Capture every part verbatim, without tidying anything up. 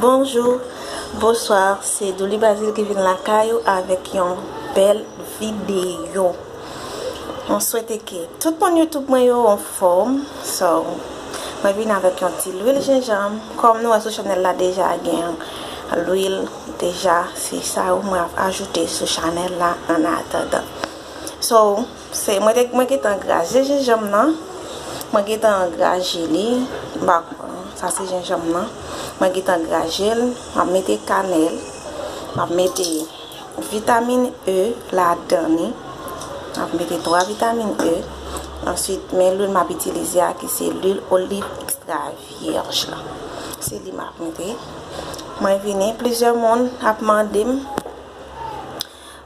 Bonjou, bonswa, se Douly Bazile ki vin lakay ou avèk yon bèl videyo. Mwen swete ke tout moun YouTube mwen yo anfòm. So, mwen vin avèk yon ti lwil jenjanm. Kòm nou wè sou chanèl la deja gen lwil deja, se sa yo mwen ap ajoute sou chanèl la an atandan. So, se mwen te mwen gentan graje jenjanm nan. Mwen gentan graje li. M pa konn, sa se jenjanm nan. Mwen gentan graje l. M ap mete kanèl. M ap mete vitamin E ladan li. M ap mete twa vitamin E. Answit, men lwil m ap itilize a ki se lwil oliv ekstra vyèj la. Se li m ap mete. Mwen vini, plizyè moun ap mande m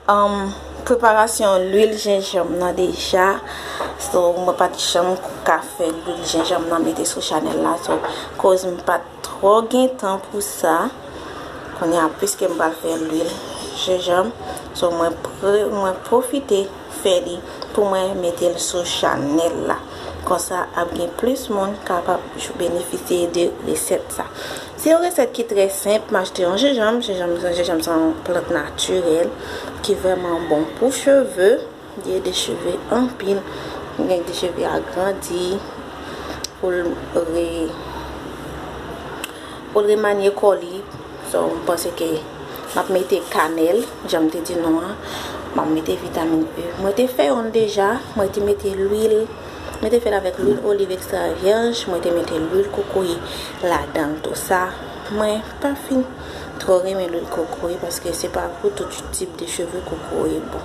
um, preparasyon lwil jenjanm nan deja. So, mwen pa t janm ka fè lwil jenjanm nan mete sou chanèl la. So, koz m pa t twò gen tan pou sa. Kounye a, piske m pral fè lwil jenjanm, so mwen pre, mwen pwofite fè li pou mwen mete l sou chanèl la. Konsa, ap gen plis moun kapab jou-, benefisye de resèt sa. Se yon resèt ki trè senp. M achte yon jenjanm. Jenjanm, jenjanm se yon plant natirèl ki vrèman bon pou cheve. Li ede cheve anpil. Li ede cheve a grandi. Pou l re, pou l remanye kò li. So, m panse ke m ap mete kanèl, jan m te di nou an. M ap mete vitamin E. Mwen te fè youn deja. Mwen te mete lwil. Mwen te fè l avèk lwil oliv ekstra vyèj. Mwen te mete lwil kokoye ladan l tou sa. Mwen pa fin twò renmen lwil kokoye paske se pa pou tout tip de cheve kokoye bon.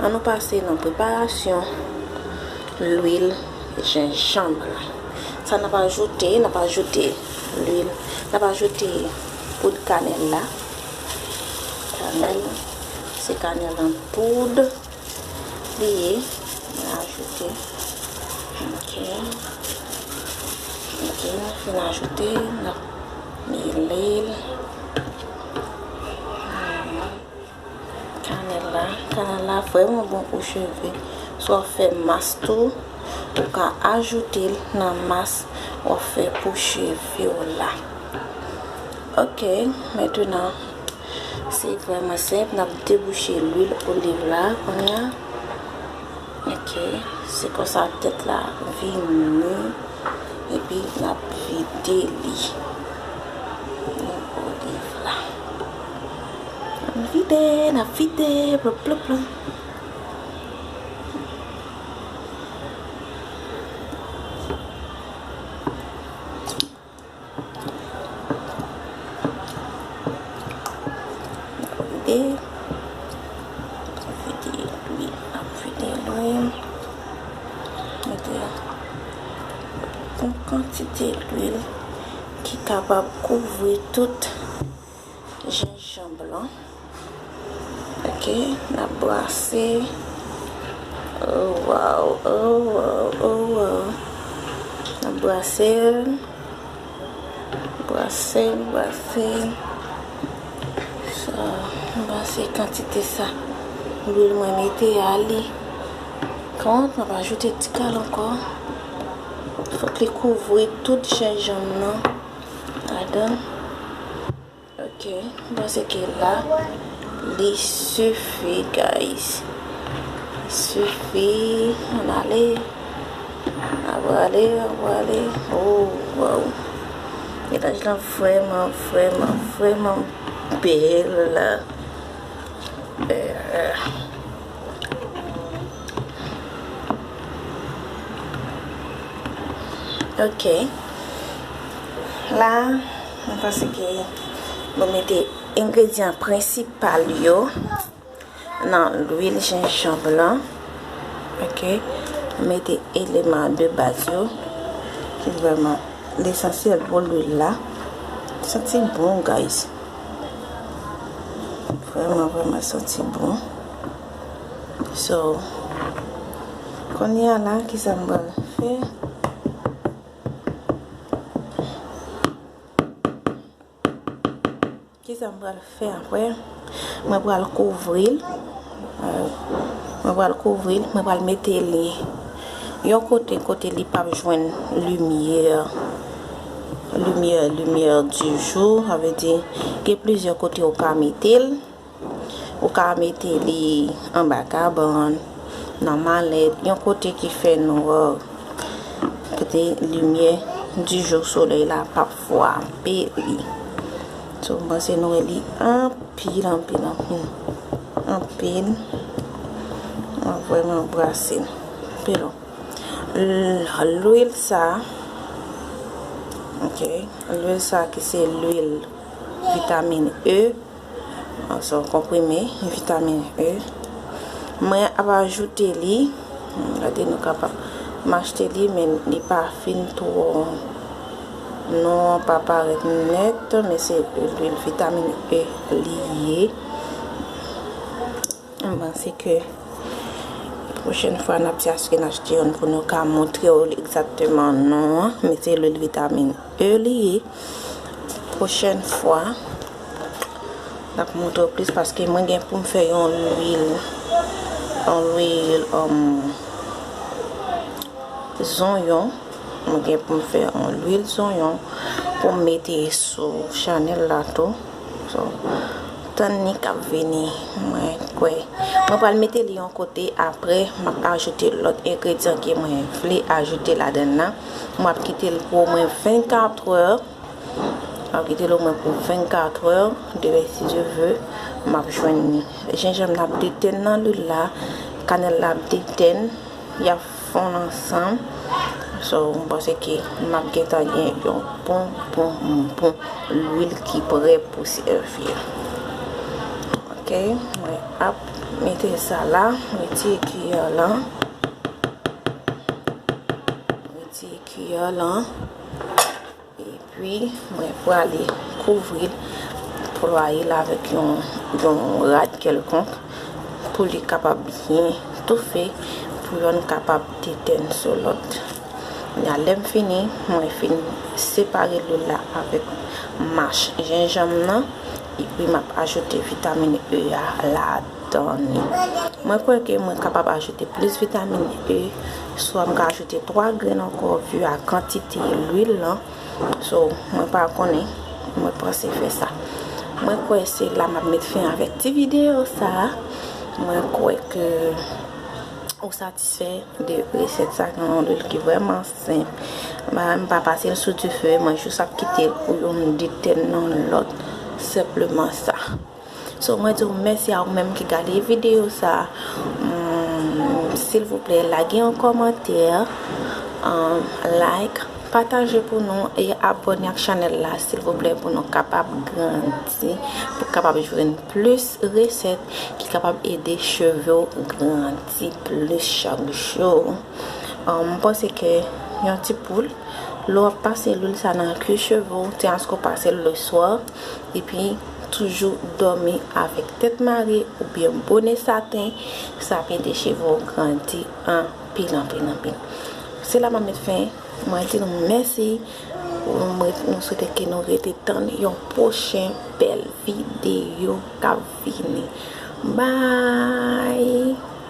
An nou pase nan preparasyon lwil jenjanm la. Sa n ap ajoute, n ap ajoute lwil, n ap ajoute poud kanèl la. Kanèl, se kanèl an poud li ye. N ajoute. Ok. Ok, n fin ajoute, n ap mele l. Kanèl la, kanèl la vrèman bon pou cheve. Si w ap fè mas tou, ou ka ajoute l nan mas w ap fè pou cheve w la. Ok, mentnan, se vrèman senp. N ap debouche lwil oliv la kounye a. Ok, se konsa tèt la vini. Epi n ap vide li. Nan oliv la. N ap vide, n ap vide, plop, plop, plop. Vide. Vide lwil. Ap vide lwil. Mete yon kantite lwil ki kapab kouvri tout jenjanm lan. Ok, n ap brase. Oh, wow, oh, wow, oh, wow. N ap brase l. Brase l, brase l. Sa, m panse kantite sa lwil mwen mete a li kont, m ap ajoute ti kal ankò. Fòk li kouvri tout jenjanm nan ladan. Ok, m panse ke la, li sifi, guys. Li sifi, ann ale. N ap prale, n ap prale. Oh, wow. Melanj lan vrèman, vrèman, vrèman bèl. Euh. Ok. La, mwen panse ke mwen mete engredyan prensipal yo nan lwil jenjanm lan. Ok. Mete eleman de baz yo ki vrèman lesansyèl pou lwil la. Santi bon, guys. Vrèman, vrèman santi bon. So, kounye a la, kisa m pral fè? Kisa m pral fè apre? Mwen pral kouvri l. Euh, mwen pral kouvri l. Mwen pral mete li yon kote, kote li p ap jwenn limyè. Limyè, limyè di jou, sa vle di gen plizyè kote ou ka mete l. Ou ka mete li anba kabann, nan malèt, yon kote ki fè nwa, kote limyè di jou, solèy la p ap frape li. So, m panse nou wè li anpil, anpil, anpil. Anpil. M ap vrèman brase l. Anpil. L-, lwil sa, ok, lwil sa ki se lwil vitamin E, se yon konprime vitamin E. Mwen ap ajoute li, gade, nou kapab, m achte li, men li pa fin twò, non an pa parèt nèt, men se lwil vitamin E li ye. M panse ke pwochèn fwa n ap ti asire n achte youn pou nou ka montre w egzakteman non an, men se lwil vitamin E li ye. Pwochèn fwa, n ap montre w plis paske mwen gen pou m fè yon lwil, yon lwil, um, zonyon. Mwen gen pou m fè yon lwil zonyon pou m mete sou chanèl la tou. So, tann li k ap vini, mwen kwè. Mwen pral mete li yon kote, apre, m ap ajoute lòt engredyan ke mwen vle ajoute ladan l la. Mwen ap kite l pou omwen vennkat è. M ap kite l omwen pou vennkat è. Demen, si Dye ve, m ap jwenn jenjanm la ap detenn nan lwil la, kanèl la ap detenn, y ap fonn ansanm. So, m panse ke m ap gentan gen yon bon, bon, bon lwil ki prè pou sèvi. Ok, mwen ap mete sa la, retire kiyè lan. Retire kiyè lan. Epi, mwen prale kouvri l, plwaye l avèk yon, yon rad kèlkonk pou li kapab byen toufe, pou youn kapab detenn sou lòt. Kounye a, lè m fini, mwen fin separe lwil la avèk mach jenjanm nan, epi m ap ajoute vitamin E a ladan li. Mwen kwè ke mwen kapab ajoute plis vitamin E, swa m ka ajoute twa grenn ankò, vi a kantite lwil lan. So, mwen pa konnen, mwen panse fè sa. Mwen kwè se la m ap met fen avèk ti videyo sa a. Mwen kwè ke ou satisfè de resèt sa, gen yon lwil ki vrèman senp. M pa, m pa pase l sou dife, mwen jis ap kite l pou youn detenn nan lòt, senpleman sa. So, mwen di w mèsi a ou menm ki gade videyo sa. Hmm, silvouplè, lage yon kòmantè, um, like, pataje pou nou e abòne ak chanèl la, silvouplè, pou nou kapab grandi, pou kapab jwenn plis resèt ki kapab ede cheve w grandi plis chak jou. Um, m panse ke yon ti poul, lè w ap pase lwil sa nan kwi cheve w, te aske w pase l leswa, epi toujou dòmi avèk tèt mare oubyen bone saten, sa ap ede cheve w grandi anpil, anpil, anpil. Se la m ap met fen. Mwen di nou mèsi. Mwen, nou swete ke nou rete tann yon pwochen bèl videyo k ap vini. Bye!